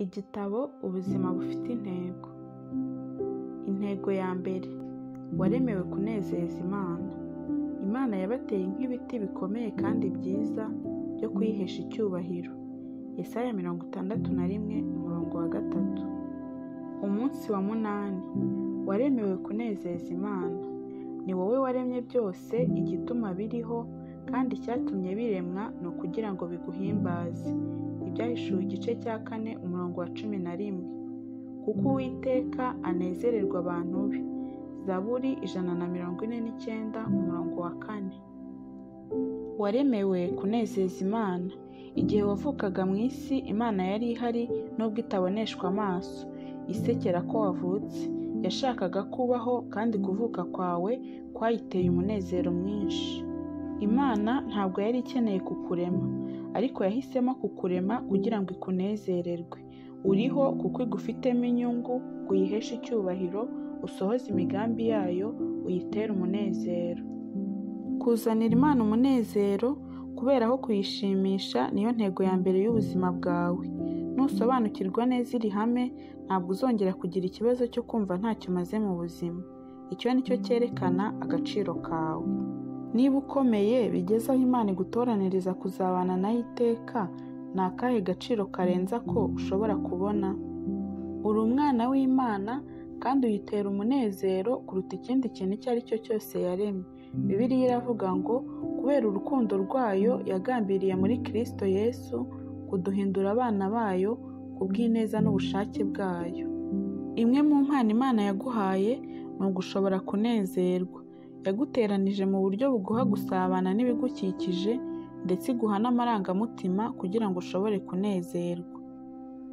Igitabo Ubuzima bufite intego. Intego ya mbere, waremewe kunezeza Imana. Imana yabateye nk'ibiti bikomeye kandi byiza byo kuyihesha icyubahiro. Yesaya 61 umurongo wa 3. Umunsi wa 8, waremewe kunezeza Imana. Ni wowe waremye byose, igituma biriho kandi icyatumye biremwa ni ukugira ngo biguhimbaze. Ibyahishuwe igice cya 4 umurongo wa 11. Kuko Uwiteka anezererwa abantu be. Zaburi 149 umurongo wa 4. Waremewe kunezeza Imana. Igihe wavukaga mu isi, Imana yari ihari nubwo itaboneshwa amaso, isekera ko wavutse. Yashakaga kubaho kandi kuvuka kwawe kwayiteye umunezero mwinshi. Imana ntabwo yari ikeneye kukurema, ariko yahisemo kukurema kugira ngo ikunezererwe. Uriho kuko igufitemo inyungu, ngo uyiheshe icyubahiro, usohoze imigambi yayo, uyitere umunezero. Kuzanira Imana umunezero kubera aho kuyishimisha niyo ntego ya mbere y'ubuzima bwawe. Nusobanukirwa neza iri hame, ntabwo uzongera kugira ikibazo cyo kumva ntacyo umaze mu buzima. Icyo ni cyo cyerekana agaciro kawe. Niba ukomeye bigeze aho Imana igutoraniriza kuzabana nayo iteka, ni akahe gaciro karenza ko ushobora kubona? Uri umwana w'Imana kandi uyitera umunezero kuruta ikindi kintu icyo ari cyo cyose yaremye. Bibiliya iravuga ngo kubera urukundo rwayo yagambiriye muri Kristo Yesu kuduhindura abana bayo kubw'ineza n'ubushake bwayo. Imwe mu mpano Imana yaguhaye ni ugushobora kunezerwa. Yaguteranije mu buryo buguha gusabana n'ibigukikije ndetse iguha n'amarangamutima kugira ngo ushobore kunezerwa.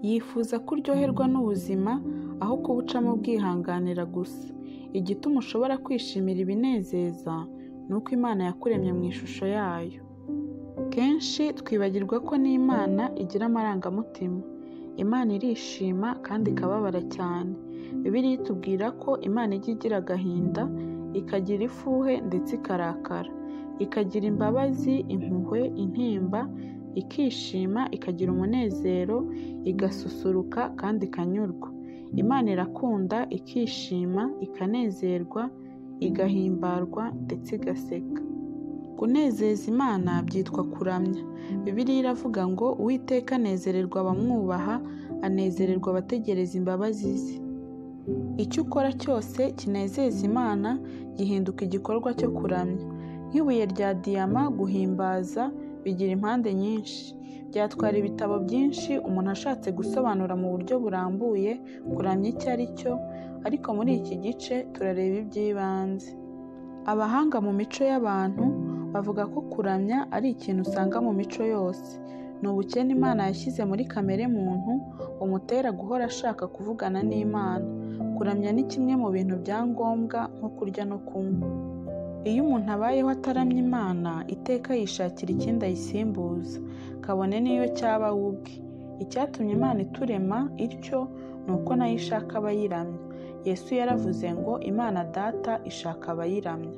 Yifuza ko uryoherwa n'ubuzima aho kubucamo ubwihanganira gusa. Igituma ushobora kwishimira ibinezeza ni uko Imana yakuremye mu ishusho yayo. Kenshi twibagirwa ko n'Imana igira amarangamutima. Imana irishima kandi ikababara cyane. Bibiliya itubwira ko Imana ijya igira agahinda, ikagira ifuhe ndetse ikarakara, ikagira imbabazi, impuhwe, intimba, ikishima, ikagira umunezero, igasusuruka kandi ikanyurwa. Imana irakunda, ikishima, ikanezerwa, igahimbarwa ndetse igaseka. Kunezeza Imana byitwa kuramya. Bibiliya iravuga ngo Uwiteka anezererwa abamwubaha, anezererwa abategereza imbabazi ze. Icyo ukora cyose kinezeza Imana gihinduka igikorwa cyo kuramya. Nk'ibuye rya diyama, guhimbaza bigira impande nyinshi. Byatwara ibitabo byinshi umuntu ashatse gusobanura mu buryo burambuye kuramya icyo ari cyo, ariko muri iki gice turareba iby'ibanze. Abahanga mu mico y'abantu bavuga ko kuramya ari ikintu usanga mu mico yose. Ni ubukene Imana yashyize muri kamere muntu bumutera guhora ashaka kuvugana n'Imana. Kuramya ni kimwe mu bintu bya ngombwa nko kurya no kunywa. Iyo umuntu abayeho ataramya Imana, iteka yishakira ikindi ayisimbuza, kabone n'iyo cyaba we ubwe. Icyatumye Imana iturema ityo ni uko nayo ishaka abayiramya. Yesu yaravuze ngo Imana Data ishaka abayiramya.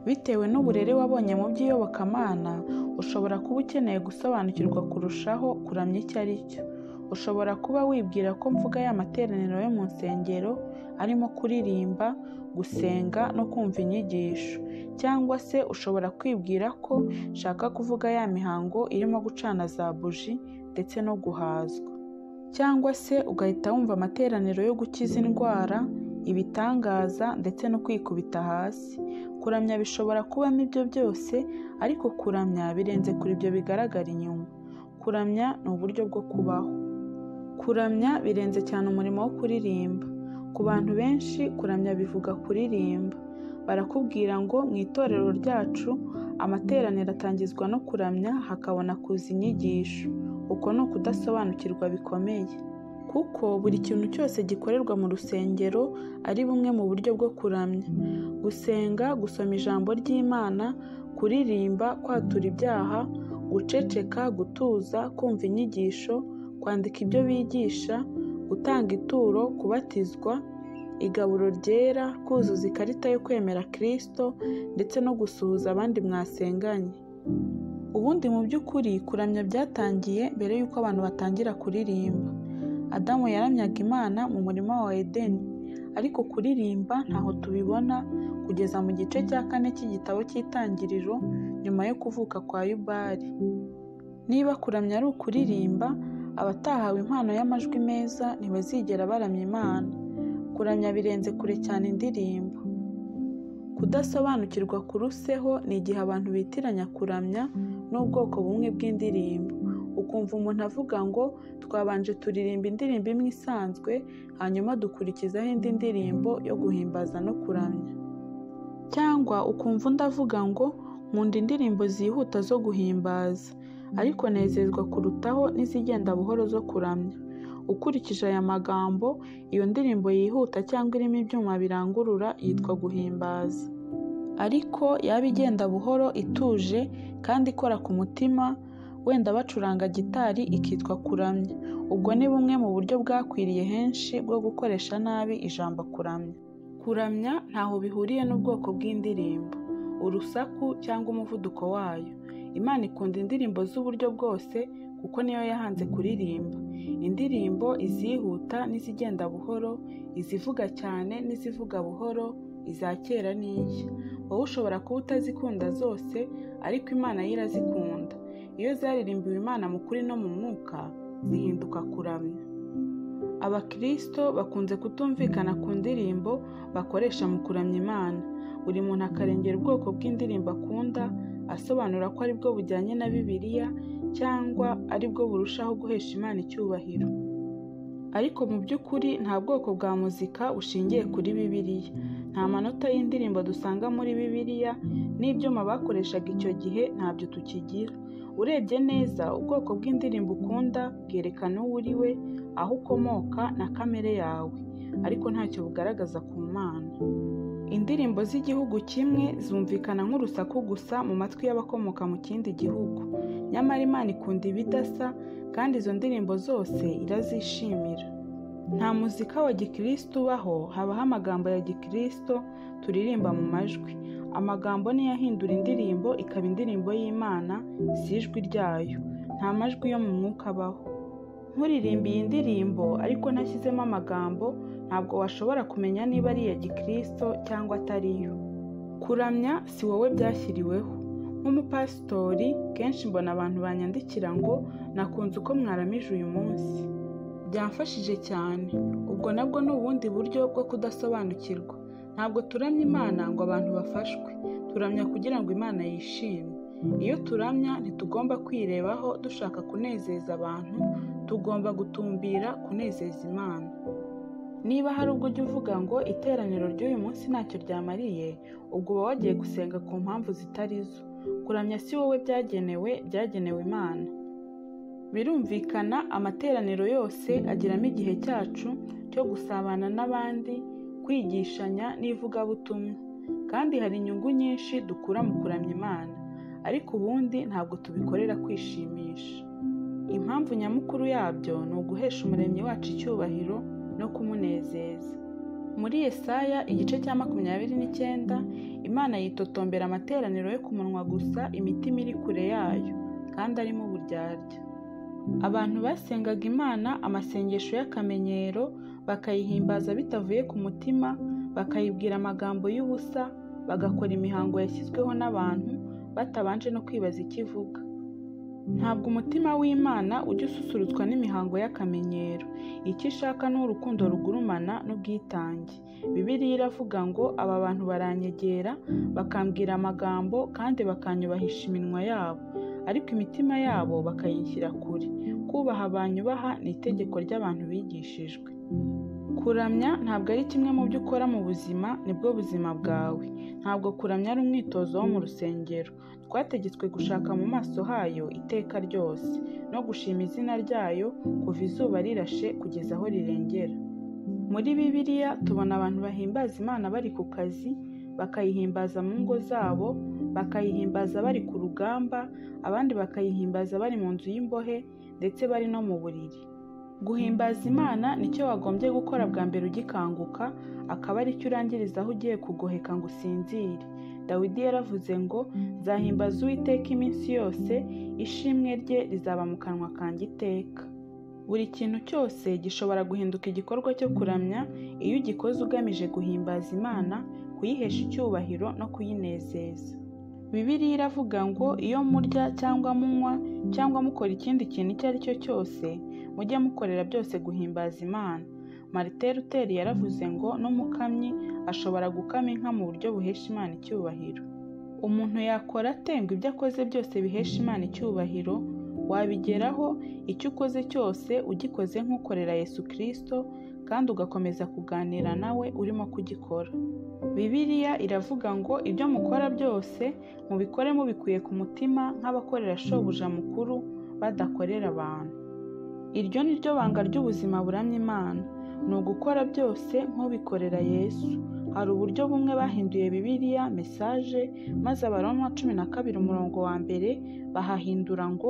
Bitewe n'uburere wabonye mu by'iyobokamana, ushobora kuba ukeneye gusobanukirwa kurushaho kuramya icyo ari cyo. Ushobora kuba wibwira ko mvuga ya materaniro yo mu nsengero arimo kuririmba, gusenga no kumva inyigisho. Cyangwa se ushobora kwibwira ko nshaka kuvuga ya mihango irimo gucana za buji ndetse no guhazwa. Cyangwa se ugahita wumva amateraniro yo gukiza indwara, ibitangaza ndetse no kwikubita hasi. Kuramya bishobora kubamo ibyo byose, ariko kuramya birenze kuri ibyo bigaragara inyuma. Kuramya ni uburyo bwo kubaho. Kuramya birenze cyane umurimo wo kuririmba. Ku bantu benshi kuramya bivuga kuririmba. Barakubwira ngo mu itorero ryacu amateraniro atangizwa no kuramya hakabona kuza inyigisho. Uko ni ukudasobanukirwa bikomeye. Kuko buri kintu cyose gikorerwa mu rusengero ari bumwe mu buryo bwo kuramya. Gusenga, gusoma ijambo ry'Imana, kuririmba, kwatura ibyaha, guceceka, gutuza, kumva inyigisho, kwandika ibyo bigisha, gutanga ituro, kubatizwa, igaburo ryera, kuzuza ikarita yo kwemera Kristo ndetse no gusuhuza abandi mwasenganye. Ubundi mu by'ukuri kuramya byatangiye mbere y'uko abantu batangira kuririmba. Adamu yaramyaga Imana mu murima wa Edeni, ariko kuririmba ntaho tubibona kugeza mu gice cya 4 cy'igitabo cy'Itangiriro nyuma yo kuvuka kwa Yubali. Niba kuramya ari ukuririmba, abatahawe impano y'amajwi meza ntibazigera baramya Imana. Kuramya birenze kure cyane indirimbo. Kudasobanukirwa kuruseho ni igihe abantu bitiranya kuramya n'ubwoko bumwe bw'indirimbo. Ukumva umuntu avuga ngo twabanje turirimba indirimbo imwe isanzwe, hanyuma dukurikizaho indi ndirimbo yo guhimbaza no kuramya. Cyangwa ukumva undi avuga ngo nkunda indirimbo zihuta zo guhimbaza, ariko nezezwa kurutaho n'izigenda buhoro zo kuramya. Ukurikije aya magambo, iyo ndirimbo yihuta cyangwa irimo ibyuma birangurura yitwa guhimbaza. Ariko yaba igenda buhoro ituje kandi ikora ku mutima, wenda bacuranga gitari ikitwa kuramya. Ubwo ni bumwe mu buryo bwakwiriye henshi bwo gukoresha nabi ijambo kuramya. Kuramya ntaho bihuriye n'ubwoko bw'indirimbo, urusaku cyangwa umuvuduko wayo. Imana ikunda indirimbo z'uburyo bwose kuko niyo yahanze kuririmba. Indirimbo izihuta n'izigenda buhoro, izivuga cyane n'izivuga buhoro, iza kera n'inshya. Wowe ushobora kuba utazikunda zose, ariko Imana yo irazikunda. Iyo zaririmbiwe Imana mu kuri no mu mwuka, zihinduka kuramya. Abakristo bakunze kutumvikana ku ndirimbo bakoresha mu kuramya Imana. Buri muntu akarengera ubwoko bw'indirimbo akunda, asobanura ko aribwo bujyanye na Bibiliya cyangwa aribwo burushaho guhesha Imana icyubahiro. Ariko mu by'ukuri nta bwoko bwa muzika bushingiye kuri Bibiliya. Nta manota y'indirimbo dusanga muri Bibiliya, n'ibyuma bakoreshaga icyo gihe ntabyo tukigira. Urebye neza, ubwoko bw'indirimbo ukunda bwerekana uwo uri we, aho ukomoka na kamere yawe, ariko ntacyo bugaragaza ku Mana. Indirimbo z'igihugu kimwe zumvikana nk'urusaku gusa mu matwi y'abakomoka mu kindi gihugu. Nyamara Imana ikunda ibidasa, kandi izo ndirimbo zose irazishimira. Nta muzika wa gikristo ubaho, habaho amagambo ya gikristo turirimba mu majwi. Amagambo niyo ahindura indirimbo ikaba indirimbo y'Imana, si ijwi ryayo. Nta majwi yo mu mwuka abaho. Nkuririmba iyi ndirimbo ariko ntashyizemo amagambo, ntabwo washobora kumenya niba ari iya gikristo cyangwa atari yo. Kuramya si wowe byashyiriweho. Nk'umupasitori, kenshi mbona abantu banyandikira ngo nakunze uko mwaramije uyu munsi. Byamfashije cyane. Ubwo nabwo ni ubundi buryo bwo kudasobanukirwa. Ntabwo turamya Imana ngo abantu bafashwe, turamya kugira ngo Imana yishime. Iyo turamya ntitugomba kwirebaho dushaka kunezeza abantu, tugomba gutumbira kunezeza Imana. Niba hari ubwo ujya uvuga ngo iteraniro ry'uyu munsi ntacyo ryamariye, ubwo uba wagiye gusenga ku mpamvu zitari zo. Kuramya si wowe byagenewe, byagenewe Imana. Birumvikana, amateraniro yose agiramo igihe cyacu cyo gusabana n'abandi, kwigishanya n'ivugabutumwa. Kandi hari inyungu nyinshi dukura mu kuramya Imana, ariko ubundi ntabwo tubikorera kwishimisha. Impamvu nyamukuru yabyo ni uguhesha Umuremyi wacu icyubahiro no kumunezeza. Muri Yesaya igice cya 29, Imana yitotombera amateraniro yo ku munwa gusa, imitima iri kure yayo, kandi arimo uburyarya. Abantu basengaga Imana amasengesho y'akamenyero, bakayihimbaza bitavuye ku mutima, bakayibwira amagambo y'ubusa, bagakora imihango yashyizweho n'abantu batabanje no kwibaza icyo ivuga. Ntabwo umutima w'Imana ujya ususurutswa n'imihango y'akamenyero. Icyo ishaka ni urukundo rugurumana n'ubwitange. Bibiliya iravuga ngo aba bantu baranyegera, bakambwira amagambo kandi bakanyubahisha iminwa yabo, ariko imitima yabo bakayinshyira kure. Kubaha banyubaha ni itegeko ry'abantu bigishijwe. Kuramya ntabwo ari kimwe mu byo ukora mu buzima, nibwo buzima bwawe. Ntabwo kuramya ari umwitozo wo mu rusengero. Twategetswe gushaka mu maso hayo iteka ryose, no gushima izina ryayo kuva izuba rirashe kugeza aho rirengera. Muri Bibiliya tubona abantu bahimbaza Imana bari ku kazi, bakayihimbaza mu ngo zabo, bakayihimbaza bari ku rugamba, abandi bakayihimbaza bari mu nzu y'imbohe, ndetse bari no mu buriri. Guhimbaza Imana nicyo wagombye gukora bwa mbere ugikanguka, akaba aricyo urangiriza aho ugiye kugoheka ngo usinzire. Dawidi yaravuze ngo nzahimbaza Uwiteka iminsi yose, ishimwe rye rizaba mu kanwa kanjye iteka. Buri kintu cyose gishobora guhinduka igikorwa cyo kuramya iyo ugikoze ugamije guhimbaza Imana, kuyihesha icyubahiro no kuyinezeza. Bibiliya iravuga ngo iyo murya cyangwa munywa cyangwa mukora ikindi kintu icyo ari cyo cyose, mujye mukorera byose guhimbaza Imana. Martin Luther yaravuze ngo n'umukamyi ashobora gukama inka mu buryo buhesha Imana icyubahiro. Umuntu yakora ate ngo ibyo akoze byose biheshe Imana icyubahiro? Wabigeraho icyo ukoze cyose ugikoze nk'ukorera Yesu Kristo kandi ugakomeza kuganira nawe urimo kugikora. Bibiliya iravuga ngo ibyo mukora byose mubikore mubikuye ku mutima nk'abakorera shobuja mukuru badakorera abantu. Iryo ni ryo banga ry'ubuzima buramya Imana, ni ugukora byose nk'ubikorera Yesu. Hari uburyo bumwe bahinduye Bibiliya Message, maze Abaroma 12 umurongo wa 1 bahahindura ngo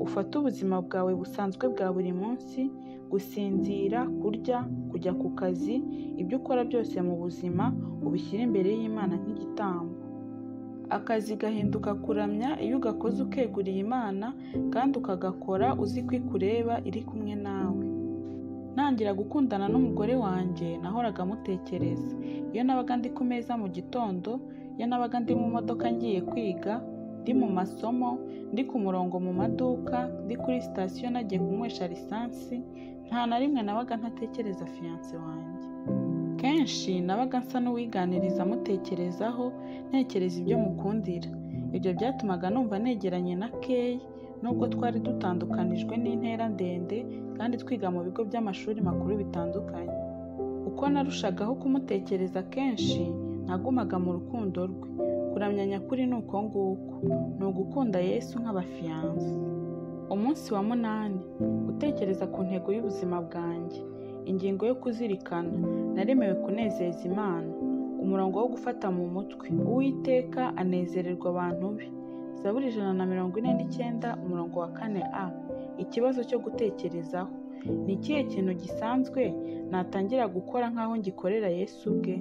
ufate ubuzima bwawe busanzwe bwa buri munsi, gusinzira, kurya, kujya ku kazi, ibyo ukora byose mu buzima ubishyire imbere y'Imana nk'igitambo. Akazi gahinduka kuramya iyo ugakoze ukeguriye Imana kandi ukagakora uzi ko ikureba iri kumwe nawe. Ntangira gukundana n'umugore wanjye nahoraga mutekereza. Iyo nabaga ndi ku meza mu gitondo, iyo nabaga ndi mu modoka ngiye kwiga, ndi mu masomo, ndi ku murongo mu maduka, ndi kuri sitasiyo nagiye kunywesha lisansi, nta na rimwe nabaga ntatekereza fiyanse wanjye. Kenshi nabaga nsa n'uwiganiriza mutekerezaho, ntekereza ibyo mukundira. Ibyo byatumaga numva negeranye na Kay, nubwo twari dutandukanijwe n'intera ndende kandi twiga mu bigo by'amashuri makuru bitandukanye. Uko narushagaho kumutekereza kenshi, nagumaga mu rukundo rwe. Kuramya nyakuri ni uko nguko, ni ugukunda Yesu nk'abafiyanse. Umunsi wa 8, gutekereza ku ntego y'ubuzima bwanjye. Ingingo yo kuzirikana, naremewe kunezeza Imana. Umurongo wo gufata mu mutwe, Uwiteka anezererwa abantu be. Zaburi 149 umurongo wa 4a. Ikibazo cyo gutekerezaho, ni ikihe kintu gisanzwe natangira gukora nk'aho ngikorera Yesu ubwe?